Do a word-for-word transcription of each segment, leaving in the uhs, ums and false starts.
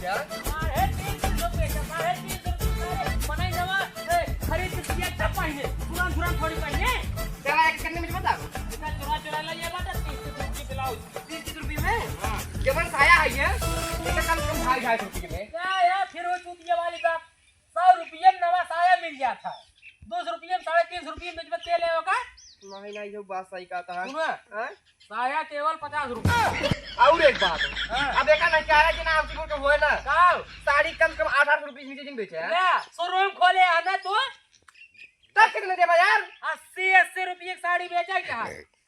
साढ़े तीन सौ रुपये का, साढ़े तीन सौ रुपये का, अरे, बनाई नवा, ए, खरीद के दिया, तब पहने, पुरान, पुरान थोड़ी पहने। चला, एक करने में मत आओ। इतना चुरा, चुरा ले, ये बात है, तीस रुपये की ब्लाउज। तीस रुपये में? हाँ। जवन साया है ये, इसका कम से कम ढाई, ढाई सौ रुपये में। क्या यार, फिर वो चूतिया वाली बात। सौ रुपये में नवा साया मिल जाता है, दो सौ रुपये में, साढ़े तीन सौ रुपये में बेचबे, तेल है ओका? नहीं, नहीं, यो बात सही कहता है। सुना? हाँ? साया केवल पचास रुपये। और एक बात है, हाँ। अब देखा ना, क्या है कि ना, आपसे बोल के होए ना, का? साड़ी कम से कम आठ, आठ सौ रुपये नीचे जिन बेचे है। ले, शोरूम खोले है ना तू? तब कितने देबा यार? अस्सी, अस्सी रुपये की साड़ी बेचा है क्या?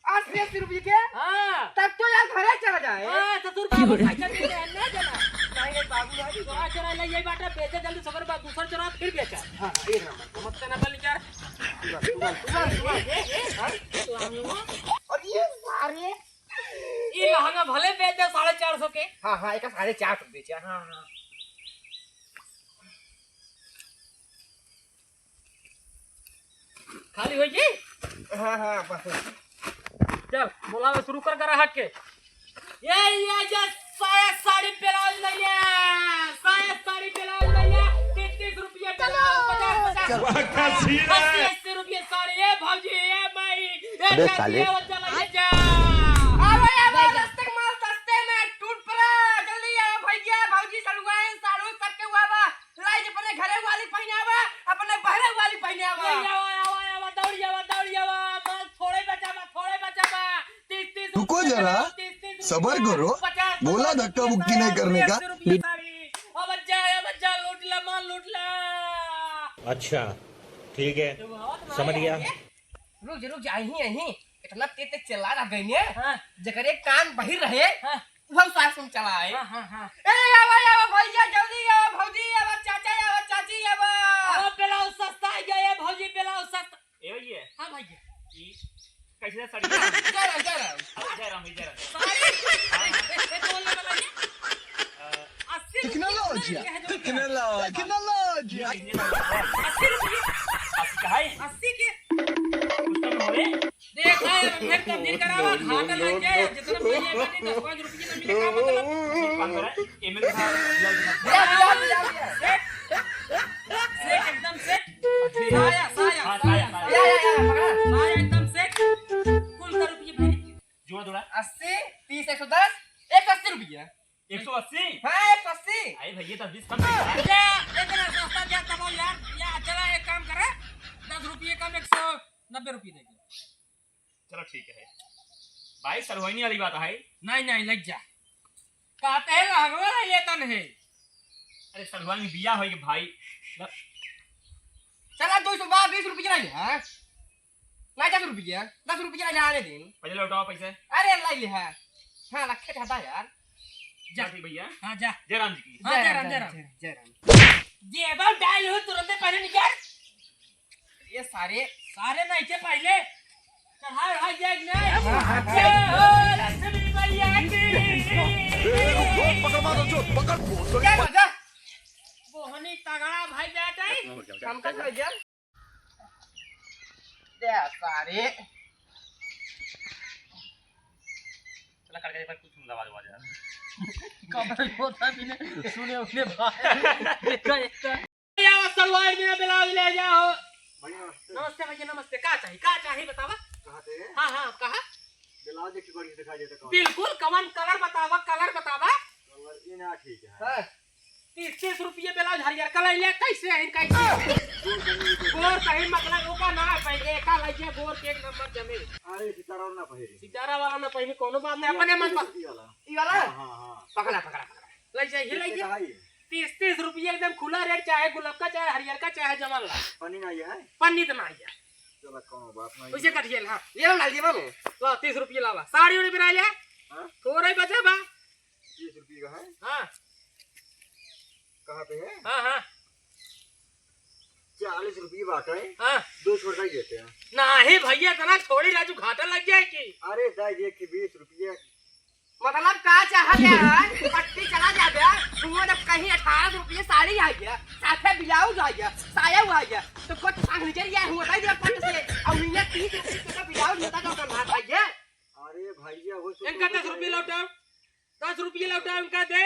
अस्सी, अस्सी रुपये के? हाँ। तब तो यार घरे चला जाए। हाँ, ससुर बाबू पैसा दे दे, ना जाना। नहीं, नहीं, बाबू, नहीं। चोरा, चोरा ले, यही बात है, बेचे जल्दी, सकर बाद दूसर चोरा, फिर बेचा। हाँ, एक नंबर। समझते ना बन क्या? तुरंत, तुरंत, तुरंत, तुरंत। ये, ये, हाँ? तो हम लोग और ये सारे ये लहंगा भले बेच दे साढ़े चार सौ के। हाँ, हाँ, एक साढ़े चार सौ बेचे। हाँ, हाँ। खाली होई जी? हाँ, हाँ, बस। चल, बोलावे शुरू कर ग्राहक के। ये, ये, ये साया साड़ी ब्लाउज लइया, साया साड़ी ब्लाउज लइया, तीस, तीस रुपये ब्लाउज, पचास, पचास। वाह, क्या सीन है। अस्सी, अस्सी रुपये साड़ी, ए भौजी, ए माई, ए अबे चाची, साले। ए वो चला, ये जा। आवा, आवा, रस्ते के माल सस्ते में टूट पड़ा, जल्दी आवा भैया, भौजी, सड़ुआइन, साड़ू, सबके हुआ बा। लाई जे अपने घरे वाली पहिनावा, अपने बहरे वाली पहिनावा। ले आवा, आवा, आवा, दौड़ी आवा, दौड़ी आवा, माल थोड़े बचावा, थोड़े बचावा। तीस, तीस रुको रुपये जरा, तीस, तीस रुपये, सबर करो, पचास, बोला पचास धक्का रुपये मुक्की नहीं साड़ी, करने का। अस्सी रुपये साड़ी। अब जा, अब जा, लूट ला, माल लूट ला। अच्छा, ठीक है, तो बहुत माल समझ गया। है। रुक जा, रुक जा, यहीं, यहीं। इतना तेज तेज चिल्ला रहा गई ने। हाँ। जेकरे कान बहिर रहे, हाँ। वह सास में चला आए। हाँ, हाँ, हाँ। ए, आवा, आवा, भैया, जल्दी आवा, भौजी, आवा, चाचा, आवा, चाची, आवा। आवा, ब्लाउज सस्ता आ गया, ए, भौजी, ब्लाउज सस्ता। ए, भैया। हाँ, भैया। ई कैसे साड़ी? जय राम, जय राम। अरे, जय राम, जय राम। साड़ी? हाँ, हाँ। ए, ए, बोलने वाला ये? अ, अस्सी रुपये कितना लो कितना जी? लेके है जो कितना लो? कितना लो जी? अस्सी रुपये। अस्सी का है? अस्सी के। कुछ कम हो रे? देख, ए, फिर कम नहीं करावा, घाटा लग जाए, जितना पहले बनी, दस पाँच रुपये ना मिले, का मतलब? पाँच सौ है? एमएल का ब्लाउज है। सेट, सेट, एकदम सेट। साया, साया, हाँ, साया, साया, साया। साया। या, या, या, पकड़ा। साया एकदम सेट। कुल का रुपये भाई? जोड़ा, जोड़ा। अस्सी, तीस, एक सौ दस, एक सौ अस्सी रुपये। एक सौ अस्सी? हाँ, एक सौ अस्सी। अरे भैया, दस बीस कम कर। या, इतना सस्ता क्या दबाओ यार? या, चला, एक काम करे, दस रुपये कम, एक सौ नब्बे रुपये दे दे। चलो ठीक है भाई, सड़ुआइनी वाली बात है। नहीं, नहीं, लग जा। कहते हैं लहंगवा ले लेतन है। अरे सड़ुआइनी बिया होई के भाई। ल- चला, दो सौ बीस रुपये ले ले, हाँ? नहीं, दस रुपये, दस रुपये ले ले, आने दिन। पहले लौटाओ पैसे। अरे, ले ले, हाँ। हाँ, रखे था यार। जा। जा ठीक भैया। हाँ, जा। जय राम जी की। हाँ, जय राम, जय राम। जय राम। जेबा डाल हो, तुरंते पहले निकाल। ये सारे, सारे नहीं थे पहले। चढ़ाए भाई जाए कि नहीं? जय हो लक्ष्मी मैया की। ए, रुक, रुक, पकड़ मारो, जो, पकड़, बोल, बोल। क्या बजा? मोहनी तगड़ा भाई जाता है। हम का भैया? दे सारे। चला, कट के एक बार कुछ सुन, आवाज, आवाज यार। कब होता भी नहीं, सुने, उन्हें भाई। देखा, देखा। आओ, सलवार बिना ब्लाउज ले जाओ। भैया, नमस्ते। नमस्ते भैया, नमस्ते। का चाही, का चाही बतावा? कहाँ से है? हाँ, हाँ, कहा? ब्लाउज एक ठो बढ़िया दिखाई देता, कौन? बिल्कुल, कवन कलर बतावा, कलर बतावा। कलर ये ना ठीक है। हाँ। तीस, तीस रुपये ब्लाउज हरियर कलर ले, कैसे है, कैसे? गोर कहीं मतलब ओका ना पहले, एका लइके गोर के एक नंबर जमे। अरे, सितारा वाला ना पहले। सितारा वाला ना पहले, कोनो बात नहीं, ये अपने मन पर। ये वाला। ये वाला? हाँ, हाँ, हाँ। पकड़ा, पकड़ा, पकड़ा। लइ जाइए, ये लइ जाइए। कितना है ये? तीस, तीस रुपये एकदम खुला रेट, चाहे गुलबका, चाहे हरियरका, चाहे जवन ला। पन्नी ना ये है? पन्नी तो ना ये। चला, कोनो बात नहीं। उसे कटिए ला, हाँ। ये ला, ये वाला। ला, तीस रुपये लावा। साड़ी उड़ी बनाइ ले। हाँ? थोड़ा ही बचा बा। तीस रुपये का है? हाँ। कहाँ पे है? हाँ, हाँ। चालीस रुपये बात है। हाँ। दो छोड़ का ही देते हैं। नहीं भैया, इतना थोड़ी राजू, घाटा लग जाए कि। अरे दाई, ये कि बीस रुपये। मतलब का चाहत है? पट्टी चला जाबे, हुआ जब कहीं अठारह सौ रुपये साड़ी आ गया, साथे ब्लाउज आ गया, साया आ गया, तो कुछ सांग निकल गया हुआ था ये पट से, और ये तीस रुपये का ब्लाउज होता तो कर भाई ये। अरे भैया, वो तो इनका दस रुपये लौटाओ, दस रुपये लौटाओ, इनका दे।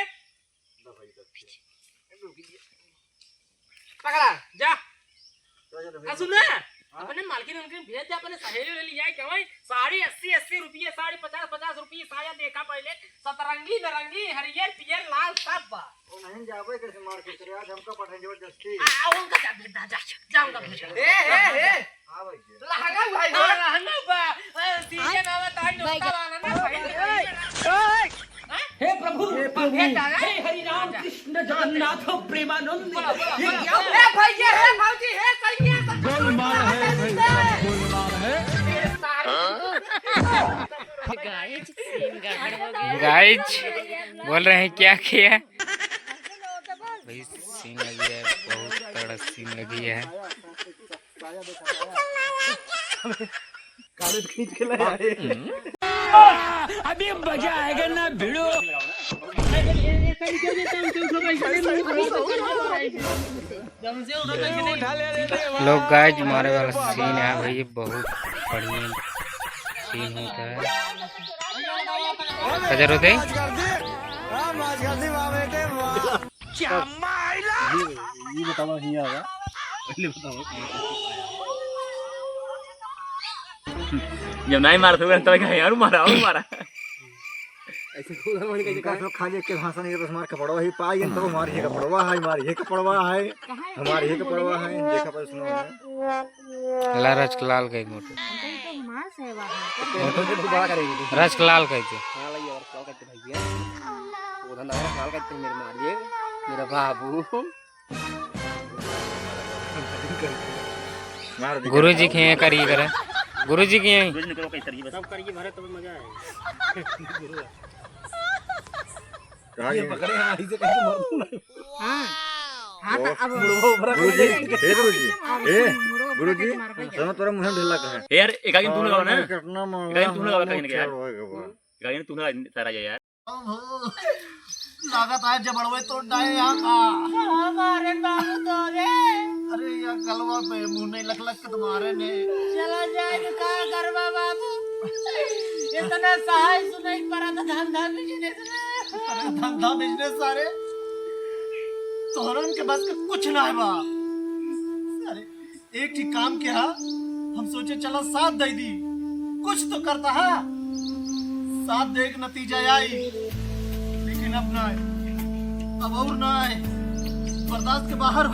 पकड़ा, जा। आ, सुन ना, हाँ? अपने मालकिन उनके भेज दे, अपने सहेली ले लिया के वही साड़ी अस्सी अस्सी रुपये, साड़ी पचास पचास रुपये, साया देखा पहले, सतरंगी, नारंगी, हरियर, पियर, लाल सब बा। वो नहीं जाबे कैसे मार के तेरे, आज हमका पठाई जबरदस्ती। आ, आ, उनका जा भेज दे, जा, जा उनका भेज दे। ए, ए, ए। हाँ भाई जी। लहंगा भाई, हाँ, लहंगा बा। ए, सीजन आवा ताई, नोटा वाला ना भाई। हे प्रभु, हे प्रभु, हे दादा। हे हरि राम कृष्ण जगन्नाथ प्रेमानंद। बोला, बोला, ये बोला। क्या हुआ? हे भैया, हे भौजी, हे सैया, सब गोलमाल है भाई, सब गोलमाल है। गाइस, बोल रहे हैं क्या किया? भाई सीन लगी है, बहुत तगड़ा सीन लगी है। काले तो खींच के ले आए। अभी मजा आएगा ना भिड़ो। लोग गाइस मारे वाला सीन है भाई, बहुत बढ़िया सीन होता है। कजर होते हैं। ये, ये बतावा हियाँ आवा। पहले बतावा। जब नहीं मारत हुए, तब कहे, "यार, मारा, और मारा।" ऐसे कूलर वाली कैसे इनका करे? सब खाली एक के भाषा नहीं है, बस हमार कपड़वा ही पाई, तो हमार ये कपड़वा है, हमार ये कपड़वा है, हमार ये कपड़वा है, देखा पर सुनो है। लाल रजक लाल कही मोटू। हमका ई तो हमार सेवा है। मोटू से दोबारा करेंगे। रजक लाल कही थे। हाँ, लाइए, और क्या करते भैया? वो धंधा है, लाल करते हैं मेरे मालिक, मेरा बाबू। मार दे। गुरु जी के यहाँ करिए करे। गुरु जी के यहाँ। गुरु जी ने करो कहीं करिए बस। सब करिए भरे तब मजा आएगा। कहाँ ये गए? पकड़े, हाँ, इसे कहीं मार दूंगा। हाँ। हाँ, तो अब गुरुजी, हे गुरुजी, अब हे गुरुजी, सुनो, तोरा मुँह में ढीला कहे। यार, एक आगे तू लगाओ ना। कितना महंगा एक आगे तू लगाओ, कहीं ना कहीं यार। एक आगे तू लगा, सारा ये यार। लागत है जबड़वे तोड़ डाए यहाँ का। हमारे बाबू तो रे। अरे यार, गलवा पे मुँह नहीं लक लक के तुम्हारे ने। चला जाए तो का करबा बाबू? इतना सहाय सुनाई पड़ा था धंधा business में। अरे धंधा business सारे तोहरन के बस के कुछ ना है बा। अरे एक ही काम किया, हम सोचे चला साथ दे दी, कुछ तो करता है, साथ देख नतीजा आई, लेकिन अब ना है, अब और ना है, बर्दाश्त के बाहर हो।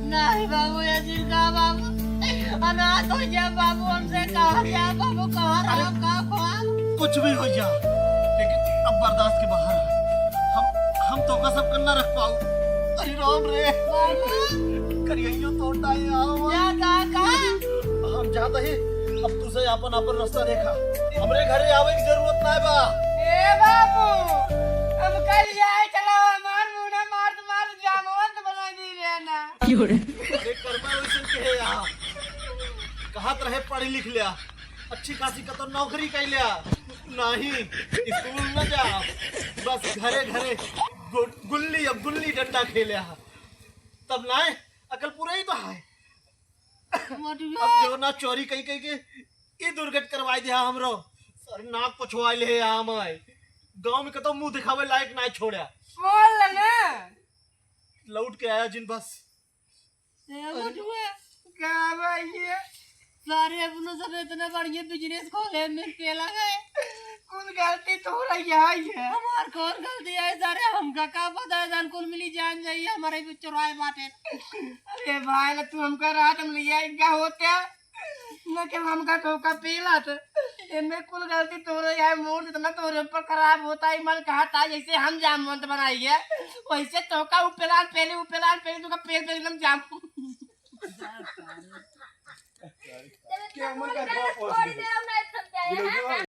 नहीं बाबू, ये जिंदा बाबू, अनाथ हो गया बाबू, हमसे कहाँ गया बाबू, कहाँ रहा, कहाँ खोआ? कुछ भी हो जा, लेकिन अब बर्दाश्त के बाहर है। हम, हम तो का सब करना रख पाऊ। अरे राम रे, बाबू। करियो तो टाइम आओ। क्या, का, का? हम जाता ही, अब तुझे अपन, अपन रास्ता देखा। हमरे घरे आवे की जरूरत ना बा। ए बाबू, हम कल जाए चला, हमार मुंह ना मार, मार जामवंत बना दी रे ना। क्यों रे? देख, कर्मा वैसन के है यहाँ। कहत रहे पढ़ लिख लिया, अच्छी खासी कतो नौकरी कर लिया, नहीं स्कूल न जा, बस घरे घरे गु-, गुल्ली, अब गुल्ली डंडा खेले हा। तब नाय अकल पूरा ही तो है। अब जो ना चोरी कई कई के ई दुर्गत करवाई दिया हमरो। सर नाक पछवाई ले आम है। गांव में कतो मुंह दिखावे लायक ना छोड़ा। बोल ना। लौट के आया जिन बस। ए, उठुआ, का बा ये? सारे अपनो सब इतना बढ़िया business खोले में पेला गए। कुल गलती तोरा यही है। हमार कौन गलती है सारे? हमका का पता है, जान कुल मिली जान जाइए, हमारे भी चुराए बाटे। अरे भाई, ना तू हमका रात में लिया इनका होते। न के हमका धोखा पेला तो एमे कुल गलती तोरे है, मूड इतना तोरे ऊपर खराब होता है, मन कहता है जैसे हम जामवंत बनाई है, वैसे तोका उ पेलान पेली, उ पेलान पेली, तोका पेल पेल एकदम जाम। क्या मन का